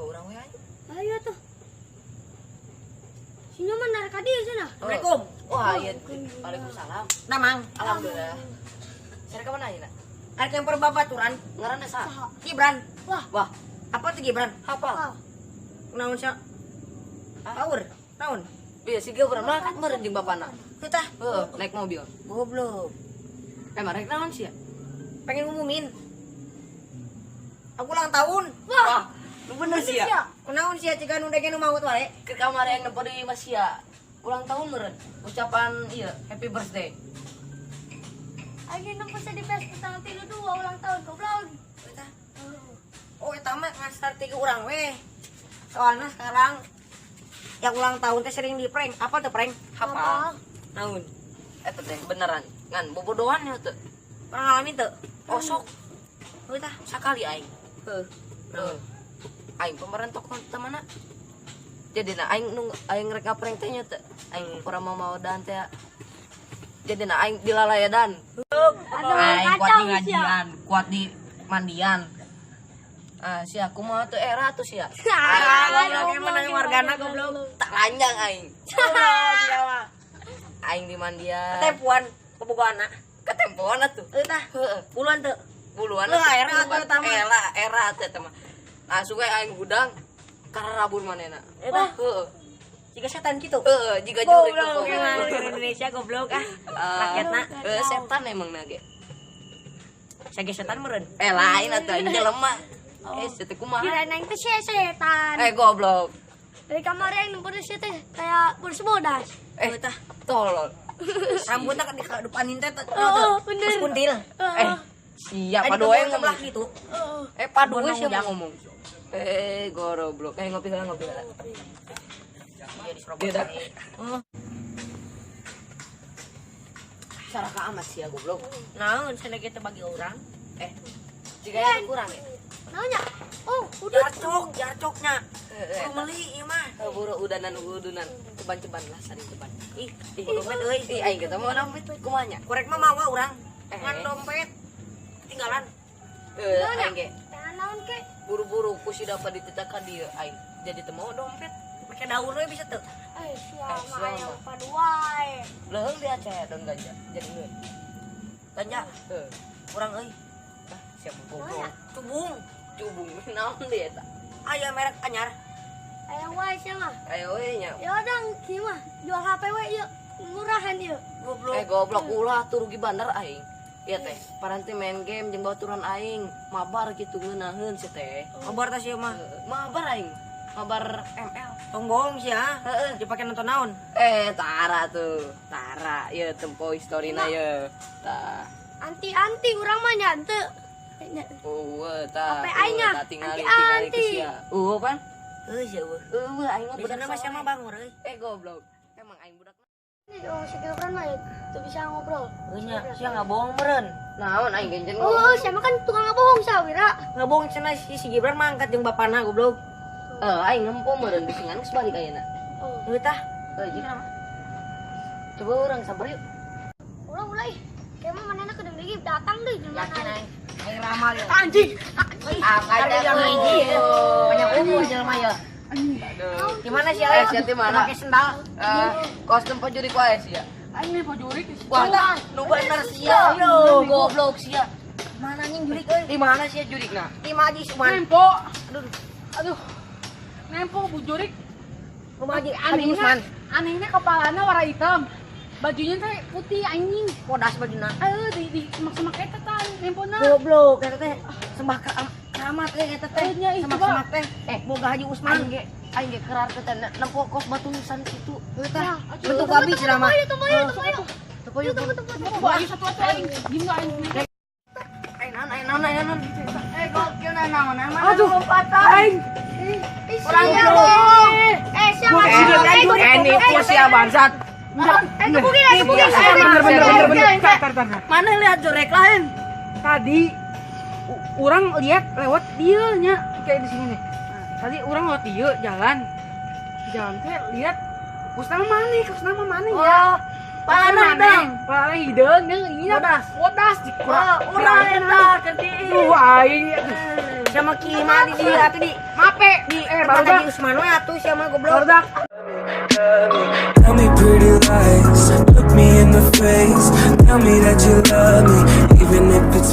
Oh, urang we ayo. Ayo tuh. Sini mah narik ka dieu cenah. Assalamualaikum. Wah, iya. Waalaikumsalam. Damang. Alhamdulillah. Sare ka mana ayeuna? Arek nyamper babaturan. Ngaranna saha? Gibran. Wah, Wah, Apa tuh Gibran? hafal. wah. Naon sia? Power. Naon? Iya, si Gibran mah meureun jeung bapana. Teu tah. Heeh, naik mobil. Goblok. Eh, marek naon sih ya? Pengen ngumumin. Aku ulang tahun. Wah, lu bener sih ya. Kunaon sia ciga nu dege nu maut wae. Ke kamar yang nempo di Mas ya. Ulang tahun meureun. Ucapan iya, happy birthday. Aing nempo di Facebook tanggal 32 ulang tahun goblok. Teu tah. Oh, eta mah ngan tiga urang weh. Soalnya sekarang yang ulang tahun teh sering di prank. Apa tuh prank? Hafal. Naon? Eta teh beneran. Ngan bobodohan ya teh. Pernah ngalamin tuh? Oh, sok Heuh tah. Sakali aing. Heuh. Heeh. Aing pemerintah kota mana? Jadi na aing nu aing rek ngaprank teh nya teh. Aing pura mau dan teh. Jadi na aing dilalayadan. Aduh, Aing kuat kacau di sia. ngajian, kuat di mandian. Ah, sia kumaha tuh era tuh sia. Ah, goblok emang nanya wargana goblok. Tak lanjang aing. Goblok mah. Aing di mandian. Ketempuan kebogohana. Ketempoan atuh. Heuh tah. Heeh. Buluan tuh. Buluan Lu atuh. era atuh eta mah. Era era atuh eta mah. Langsung we aing hudang kararabur manehna. Eta. Heeh. Jiga setan gitu. Heeh, jiga jurik. Goblok tuh. emang Indonesia goblok ah. Ah, Rakyatna. Heeh, setan emang nage. Sage setan meureun. Eh, lain atuh aing jelema. Eh, teh kumaha? Kirain aing teh sia setan. Eh, goblok. Dari kamar yang nempo sia teh kayak bodas bodas. Eh, Heuh tah. Tolol. Rambutnya kan di depanin teh Oh, bener. terus kuntil. Eh, siap Tadi padu we sebelah ngomong. gitu. Eh, padu we Bonang siapa ujang. ngomong. Eh, goblok. Eh, ngopi heula, ngopi heula. Iya diserobot. Dia dah. Oh, Saraka amat sia goblok. naon cenah kita bagi orang? Eh, jika ada kurang ya? Naonnya? Oh, udah. Jarcok, jarcoknya. Eh, Buru meuli ieu mah. Eh, buru udanan udunan. Ceban-ceban lah, saring ceban. Ih, dompet euy. Ih, aing kita mau dompet kumaha nya? Korek mah mawa urang. Eh. Ngan dompet ketinggalan. Eh, Naonnya? aing ge Tangan naon ke? buru-buru ku si dapat dititah dieu aing. Jadi teu mau dompet. Pakai daun we bisa tuh. Eh, sia Eh, mah sia aya mah. padu wae. Leuheung dia caya daun ganja. Jadi ngeun. Ganja Heuh. kurang euy. Ah, siapa goblok. Cubung. Cubung naon dia eta? Aya merek anyar. Aya wae sia mah. Ayo we nya. Ya udah, kieu mah jual HP we ieu. Murahan ieu. Goblok. Eh, goblok ulah tuh rugi bandar aing. Iya teh, paranti main game jeung baturan aing, mabar gitu ngeunaheun si teh. Kabar tas ieu mah. Heeh, mabar aing. Mabar ML. Tong bohong sih ya. Heeh. Dipake nonton naon? Eh, tara tuh. Tara, ya tempo historina ya. Tah. Anti-anti urang mah nya henteu. Oh, tah. HP aing nya. Tah tingali Anti-anti. tingali ke sia. Pan? Heuh sia eueuh. Eueuh aing mah budak Biasana mah sia mah soleh. bangor euy. Eh, goblok. Emang aing budak. Ini orang sekitar mah ya tuh bisa ngobrol. Heuh nya, sia nggak bohong meureun. Naon aing genjen Oh, siapa kan tukang ngebohong sa Wira. Nggak bohong cenah si Gibran mah angkat jeung bapana goblok. Eh, aing nempo meureun bisingan geus balik ayeuna. Oh, Heuh tah. Eh, jeung kenapa? Coba urang sabar yuk. ulah ulah ih. Kayak mah manehna kedeung deui datang deui Yakin aing. Aing ramal ya. Anjing. Ada yang hiji ya. Banyak umur jelema ya. Aduh. Gimana sih Eh, Ale? sia teh mana? Pakai sendal. Eh, kostum jurik wae sia. Aing nih jurik. Wah, nu bener sia. Goblok sia. Mana anjing jurik euy? Di mana sia jurikna? Di mana Haji Usman? Nempo. Aduh. Aduh. Nempo bu jurik. Rumah Haji Haji Anehnya, Usman. anehnya kepalanya warna hitam. Bajunya teh putih anjing. Bodas bajuna. Aduh, di semak-semak eta tah nempona. Goblok eta teh sembah ke keramat euy eta teh. Eh, nya, ih, Semak-semak teh. Eh, Boga Haji Usman. Aing ge kerar teh nempo kos batu nisan kitu. Heuh tah. Bentuk babi cenah mah. Tunggu tunggu tunggu. Tunggu yuk. Tunggu tunggu tunggu. Bu ayo satu satu aing. Gim aing. Aing naon, aing naon, aing naon. Eh, gokil na naon naon. Aduh, aing. Ih, sia bohong. Eh, sia mah. Eh, nipu sia bangsat. Eh, gebukin, eh, gebukin. Bener bener bener bener. Tar tar tar. Mana lihat jorek lain? Tadi orang lihat lewat dia nya kayak di sini nih. Tadi orang lewat dia jalan. Jalan teh lihat kusna mana ya. Oh, Palana hideung. Palana hideung jeung ini Bodas. Bodas di Oh, urang eta kerti. Duh, aing. Sama Kima di dieu atuh di Mape di barudak. Haji Usman we atuh sia mah goblok. Barudak. Tell me pretty lies, look me in the face. Tell me that you love me, even if it's